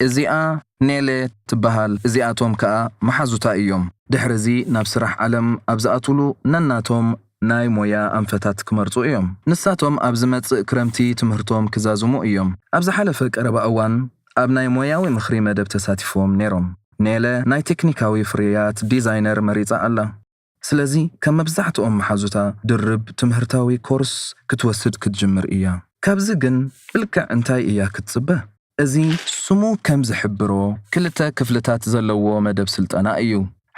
እዚኣ ኔለ ትበሃል፣ እዚኣቶም ከኣ መሓዙታ እዮም። ድሕርዚ ናብ ስራሕ ዓለም ኣብ ዝኣትውሉ ነናቶም ናይ ሞያ ኣንፈታት ክመርጹ እዮም። ንሳቶም ኣብ ዝመጽእ ክረምቲ ትምህርቶም ክዛዝሙ እዮም። ኣብ ዝሓለፈ ቀረባ እዋን ኣብ ናይ ሞያዊ ምኽሪ መደብ ተሳቲፎም ነይሮም። ኔለ ናይ ቴክኒካዊ ፍርያት ዲዛይነር መሪጻ ኣላ። ስለዚ ከም መብዛሕትኦም መሓዙታ ድርብ ትምህርታዊ ኮርስ ክትወስድ ክትጅምር እያ። ካብዚ ግን ብልክዕ እንታይ እያ ክትጽበ? እዚ ስሙ ከም ዝሕብሮ ክልተ ክፍልታት ዘለዎ መደብ ስልጠና እዩ።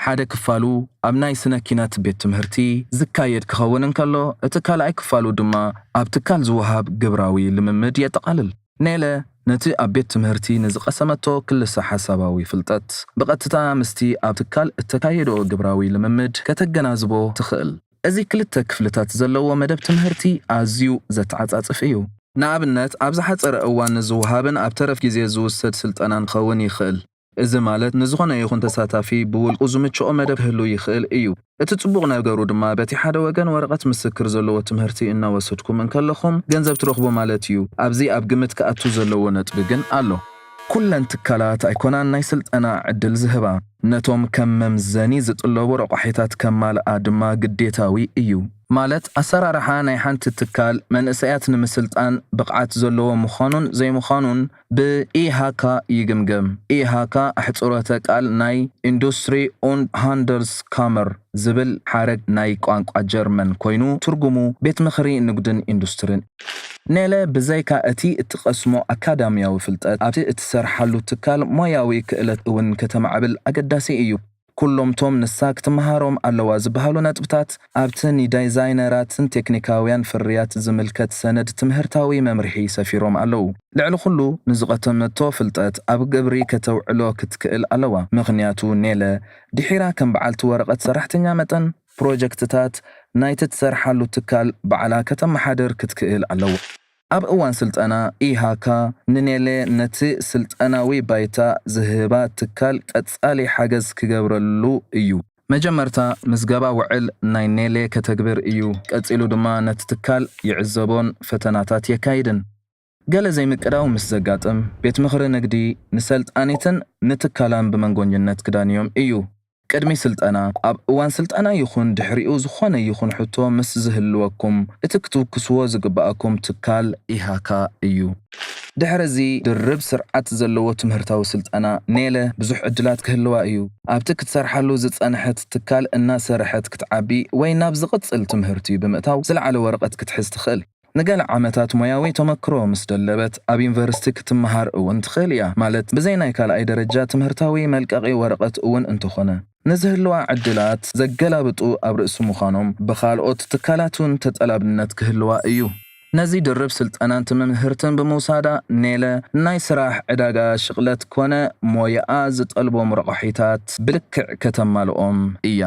ሓደ ክፋሉ ኣብ ናይ ስነ ኪነት ቤት ትምህርቲ ዝካየድ ክኸውን እንከሎ፣ እቲ ካልኣይ ክፋሉ ድማ ኣብ ትካል ዝወሃብ ግብራዊ ልምምድ የጠቓልል። ኔለ ነቲ ኣብ ቤት ትምህርቲ ንዝቐሰመቶ ክልሰ ሓሳባዊ ፍልጠት ብቐጥታ ምስቲ ኣብ ትካል እተካየዶ ግብራዊ ልምምድ ከተገናዝቦ ትኽእል። እዚ ክልተ ክፍልታት ዘለዎ መደብ ትምህርቲ ኣዝዩ ዘተዓጻጽፍ እዩ። ንኣብነት፣ ኣብ ዝሓጸረ እዋን ንዝወሃብን ኣብ ተረፍ ግዜ ዝውሰድ ስልጠናን ክኸውን ይኽእል። እዚ ማለት ንዝኾነ ይኹን ተሳታፊ ብውልቁ ዝምችኦ መደብ ክህሉ ይኽእል እዩ። እቲ ጽቡቕ ነገሩ ድማ በቲ ሓደ ወገን ወረቐት ምስክር ዘለዎ ትምህርቲ እናወሰድኩም እንከለኹም ገንዘብ ትረኽቡ ማለት እዩ። ኣብዚ ኣብ ግምት ክኣቱ ዘለዎ ነጥቢ ግን ኣሎ። ኩለን ትካላት ኣይኮናን ናይ ስልጠና ዕድል ዝህባ። ነቶም ከም መምዘኒ ዝጥለቡ ረቋሒታት ከማልኣ ድማ ግዴታዊ እዩ። ማለት ኣሰራርሓ ናይ ሓንቲ ትካል መንእሰያት ንምስልጣን ብቕዓት ዘለዎ ምዃኑን ዘይምዃኑን ብኢሃካ ይግምገም። ኢሃካ ኣሕጽሮተ ቃል ናይ ኢንዱስትሪ ኡንድ ሃንደልስ ካመር ዝብል ሓረግ ናይ ቋንቋ ጀርመን ኮይኑ ትርጉሙ ቤት ምኽሪ ንግድን ኢንዱስትሪን። ኔለ ብዘይካ እቲ እትቐስሞ ኣካዳሚያዊ ፍልጠት ኣብቲ እትሰርሓሉ ትካል ሞያዊ ክእለት እውን ከተማዕብል ኣገዳሲ እዩ። ኩሎምቶም ንሳ ክትመሃሮም ኣለዋ ዝበሃሉ ነጥብታት ኣብቲ ንዲዛይነራትን ቴክኒካውያን ፍርያት ዝምልከት ሰነድ ትምህርታዊ መምርሒ ሰፊሮም ኣለዉ። ልዕሊ ኩሉ ንዝቐተመቶ ፍልጠት ኣብ ግብሪ ከተውዕሎ ክትክእል ኣለዋ። ምኽንያቱ ኔለ ድሒራ ከም በዓልቲ ወረቐት ሰራሕተኛ መጠን ፕሮጀክትታት ናይቲ ትሰርሓሉ ትካል ባዕላ ከተመሓደር ክትክእል ኣለዋ። ኣብ እዋን ስልጠና ኢሃካ ንኔለ ነቲ ስልጠናዊ ባይታ ዝህባ ትካል ቀጻሊ ሓገዝ ክገብረሉ እዩ። መጀመርታ ምዝገባ ውዕል ናይ ኔሌ ከተግብር እዩ። ቀጺሉ ድማ ነቲ ትካል ይዕዘቦን ፈተናታት የካይድን። ገለ ዘይምቅዳው ምስ ዘጋጥም፣ ቤት ምኽሪ ንግዲ ንሰልጣኒትን ንትካላን ብመንጎኝነት ክዳንዮም እዩ። ቅድሚ ስልጠና፣ ኣብ እዋን ስልጠና ይኹን ድሕሪኡ ዝኾነ ይኹን ሕቶ ምስ ዝህልወኩም፣ እቲ ክትውክስዎ ዝግብኣኩም ትካል ኢሃካ እዩ። ድሕሪ እዚ ድርብ ስርዓት ዘለዎ ትምህርታዊ ስልጠና ኔለ ብዙሕ ዕድላት ክህልዋ እዩ። ኣብቲ ክትሰርሓሉ ዝጸንሐት ትካል እናሰርሐት ክትዓቢ ወይ ናብ ዝቕጽል ትምህርቲ ብምእታው ዝለዓለ ወረቐት ክትሕዝ ትኽእል። ንገለ ዓመታት ሞያዊ ተመክሮ ምስ ደለበት ኣብ ዩኒቨርሲቲ ክትመሃር እውን ትኽእል እያ። ማለት ብዘይ ናይ ካልኣይ ደረጃ ትምህርታዊ መልቀቒ ወረቐት እውን እንተኾነ። ንዝህልዋ ዕድላት ዘገላብጡ ኣብ ርእሲ ምዃኖም ብኻልኦት ትካላት እውን ተጠላብነት ክህልዋ እዩ። ነዚ ድርብ ስልጠናን ትምህርትን ብምውሳዳ ኔለ ናይ ስራሕ ዕዳጋ ሽቕለት ኮነ ሞያኣ ዝጠልቦም ረቋሒታት ብልክዕ ከተማልኦም እያ።